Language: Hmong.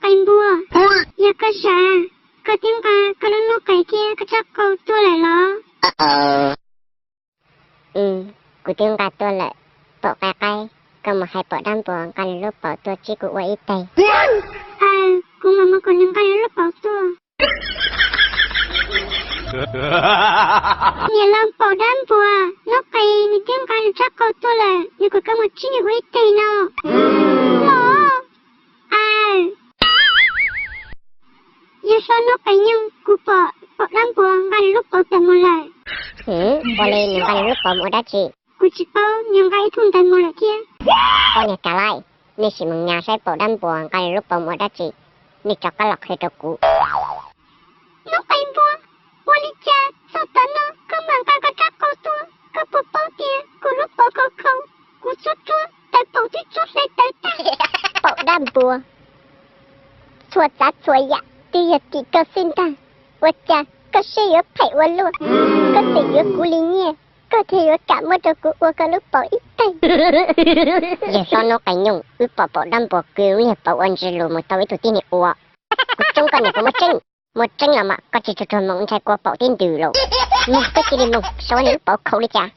Qaib Npua, yog koj zam, koj twb nqa koj lub noob qes thiab koj rab qau tuaj lawm los? Kuv twb nqa tuaj lawm, Paum Qaib Qaib, koj mus hais Paum Dab Npua nqa nws lub paum tuaj tsib kuv ua ib teg. Aws, kuv mam mus kom nws nqa nws lub paum tuaj. Niam laus Paum Dab Npua, noob qes nws twb nqa nws rab qau tuaj lawm, nws kom koj mus tsib nws ua ib teg no. Los, aws, yog sab noob qes nyoog, kuv pom Paum Dab Npua nqa nws lub paum tawm mus lawm. Ua li nws nqa nws lub paum mus ua dab tsi? Kuv tsis paub, nws nqa ib thaj ntawd mus lawm thiab. Poj niam Kav Laij, nej sim mus nyas saib Paum Dab Npua nqa nws lub paum mus ua dab tsi, nej rov qab los qhia rau kuv. Noob qes Npua, ua li cas txog tav no koj mam nqa koj rab qau tuaj? Koj puas paub tias kuv lub paum khov kho, kuv txhua txhua tawv paum twb txhua hle tawv tag. Paum Dab Npua, txhua tsav txhua yam twb yog tim koj xwb ntag. Ua cas koj siab yuav phem ua luaj, koj tseem yuav kuv li nyiaj, koj thiaj yuav kam muab rau kuv ua koj lub paum ib teg. Yog sab noob qes nyoog, wb pom Paum Dab Npua kwv liag paum ua ntsis lus mus tau ib tug tib neeg ua. Kuv tsoob koj niam, kuv muaj tseeb, muaj tseeb los mas koj tsis tsuag tsuag mus ntshai kua paum tib ntws los. Mus, koj cia li mus, saib nws lub paum khov li cas.